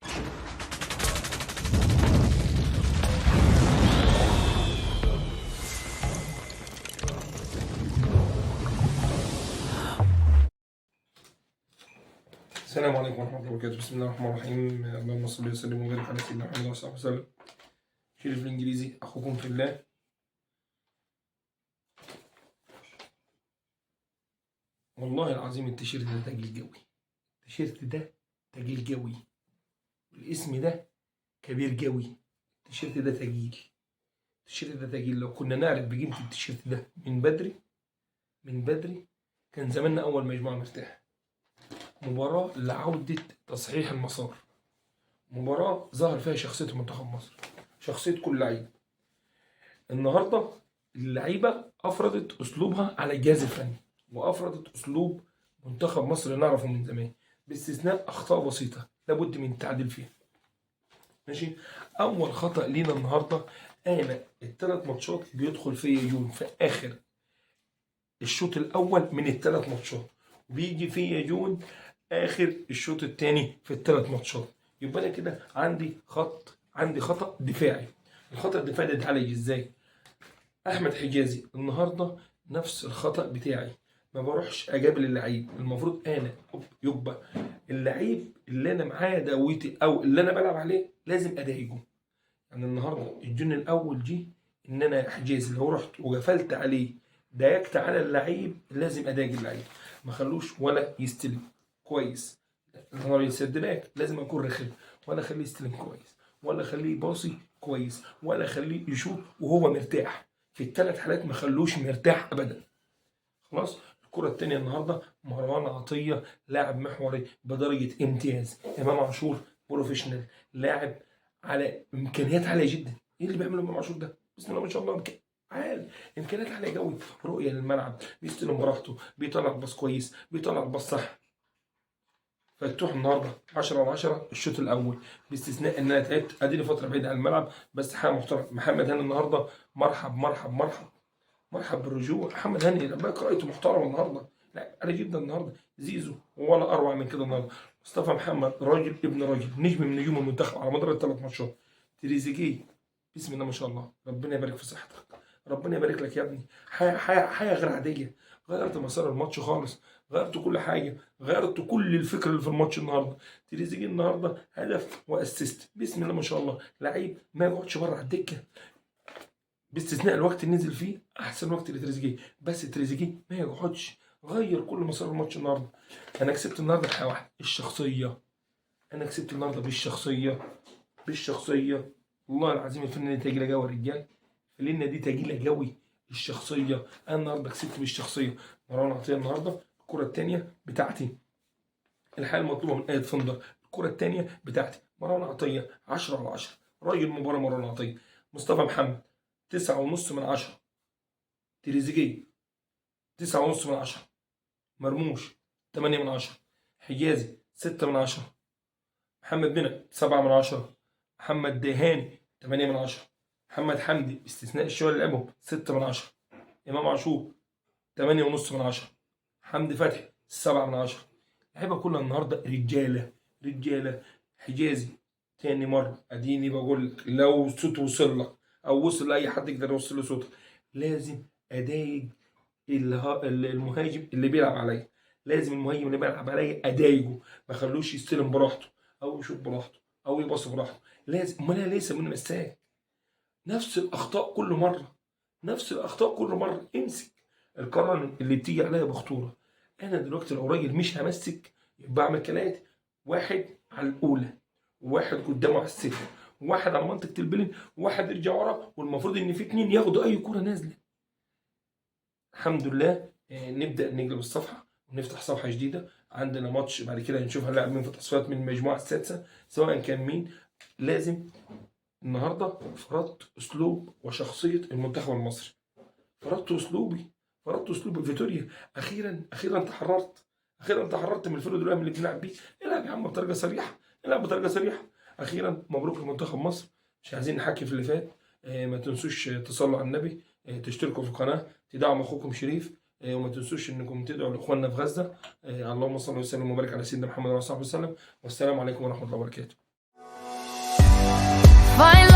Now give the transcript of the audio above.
السلام عليكم ورحمة الله وبركاته. بسم الله الرحمن الرحيم. اللهم صل وسلم وبارك على سيدنا محمد وصحبه وسلم. شريف الإنجليزي أخوكم في الله. والله العظيم التيشيرت ده تجيل جوي، التيشيرت ده تجيل جوي، الاسم ده كبير جوي. التيشيرت ده تجيل، التيشيرت ده تجيل. لو كنا نعرف بقيمة التيشيرت ده من بدري من بدري كان زماننا أول مجموعة مرتاحة. مباراة لعودة تصحيح المسار، مباراة ظهر فيها شخصية منتخب مصر، شخصية كل لعيب. النهاردة اللعيبة أفرضت أسلوبها على الجهاز الفني، وأفرضت أسلوب منتخب مصر اللي نعرفه من زمان، باستثناء أخطاء بسيطة لابد من التعديل فيها. ماشي، أول خطأ لينا النهاردة، أنا الثلاث ماتشات بيدخل فيا جون في آخر الشوط الأول من الثلاث ماتشات، وبيجي فيا جون اخر الشوط الثاني في الثلاث ماتشات. يبقى انا كده عندي خطأ دفاعي. الخطأ الدفاعي ده اتعالج ازاي؟ احمد حجازي النهارده نفس الخطأ بتاعي، ما بروحش اجابل اللعيب. المفروض انا يبقى اللعيب اللي انا معايا دويتي او اللي انا بلعب عليه لازم اضايقه. يعني النهارده الجون الاول جه ان انا حجازي لو رحت وقفلت عليه، ضايقت على اللعيب، لازم اضايق اللعيب، ما خلوش ولا يستلم كويس. النهارده يسد back لازم اكون رخم، ولا اخليه يستلم كويس، ولا اخليه يباصي كويس، ولا اخليه يشوط وهو مرتاح. في الثلاث حالات ما خلوش مرتاح ابدا. خلاص. الكرة الثانية النهارده مروان عطية لاعب محوري بدرجة امتياز، امام عاشور professional، لاعب على امكانيات عالية جدا. ايه اللي بيعمله امام عاشور ده؟ بسم الله ما شاء الله، عال، امكانيات عالية قوي، رؤية للملعب، بيستلم براحته، بيطلع الباص كويس، بيطلع الباص صح. فتوح النهارده 10 على 10 الشوط الاول، باستثناء ان انا تعبت اديني فترة بعيدة عن الملعب، بس حاجة محترمه. محمد هاني النهارده مرحب مرحب مرحب مرحب بالرجوع. محمد هاني لما قراءته محترمه النهارده، لا عالي جدا النهارده. زيزو ولا اروع من كده النهارده. مصطفى محمد راجل ابن راجل، نجم من نجوم المنتخب على مدار الثلاث ماتشات. تريزيجيه بسم الله ما شاء الله، ربنا يبارك في صحتك، ربنا يبارك لك يا ابني. حاجة غير عادية، غيرت مسار الماتش خالص، غيرت كل حاجة، غيرت كل الفكر اللي في الماتش النهارده. تريزيجيه النهارده هدف و assist، بسم الله ما شاء الله، لعيب ما يقعدش بره على الدكة، باستثناء الوقت اللي نزل فيه احسن وقت لتريزيجيه، بس تريزيجيه ما يقعدش، غير كل مسار الماتش النهارده. انا كسبت النهارده بحاجة واحدة، الشخصية. انا كسبت النهارده بالشخصية، بالشخصية. والله العظيم الفنانة دي تجيله قوي يا رجال، الفنانة دي تجيله قوي، الشخصية. انا النهارده كسبت بالشخصية. مروان عطية النهارده الكره الثانية بتاعتي، الحالة المطلوبة من ايد فندر، الكره الثانية بتاعتي. مروان عطية 10 على 10، راجل مباراة مروان عطية. مصطفى محمد 9.5 من 10. تريزيجيه 9.5 من 10. مرموش 8 من 10. حجازي 6 من 10. محمد منعم 7 من 10. محمد دهاني 8 من 10. محمد حمدي باستثناء الشوية اللي لعبهم 6 من 10. امام عاشور 8.5 من 10. حمدي فتحي 7 من 10. اللعيبة كلها النهارده رجاله رجاله. حجازي تاني مرة اديني بقول لك، لو صوت وصل لك او وصل لاي حد يقدر يوصل له صوتك، لازم اضايق المهاجم اللي بيلعب عليا، لازم المهاجم اللي بيلعب عليا اضايقه، ما اخلوش يستلم براحته او يشوط براحته او يباص براحته. لازم. امال انا ليه سموني مساك؟ نفس الاخطاء كل مرة، نفس الاخطاء كل مرة. امسك القرار اللي بتيجي عليا بخطورة. انا دلوقتي لو راجل مش همسك يبقى اعمل كالاتي: واحد على الاولى، وواحد قدامه على الستة، وواحد على منطقة البلن، وواحد يرجع ورا، والمفروض ان في اتنين ياخدوا اي كورة نازله. الحمد لله. نبدا نقلب الصفحة ونفتح صفحة جديدة. عندنا ماتش بعد كده هنشوف هنلعب مين في التصفيات من المجموعة السادسة، سواء كان مين. لازم النهارده فرضت اسلوب وشخصية المنتخب المصري، فرضت اسلوبي، فرضت اسلوب فيتوريا. اخيرا اخيرا تحررت، اخيرا تحررت من الفريق الوهم اللي بنلعب بيه. العب يا عم بطريقة صريحه، العب بطريقة صريحه. اخيرا مبروك لمنتخب مصر. مش عايزين نحكي في اللي فات. ما تنسوش تصلوا على النبي، تشتركوا في القناة، تدعموا اخوكم شريف، وما تنسوش انكم تدعوا لاخواننا في غزة. اللهم صل وسلم وبارك على سيدنا محمد وعلى اله وصحبه وسلم، والسلام عليكم ورحمة الله وبركاته. Finally.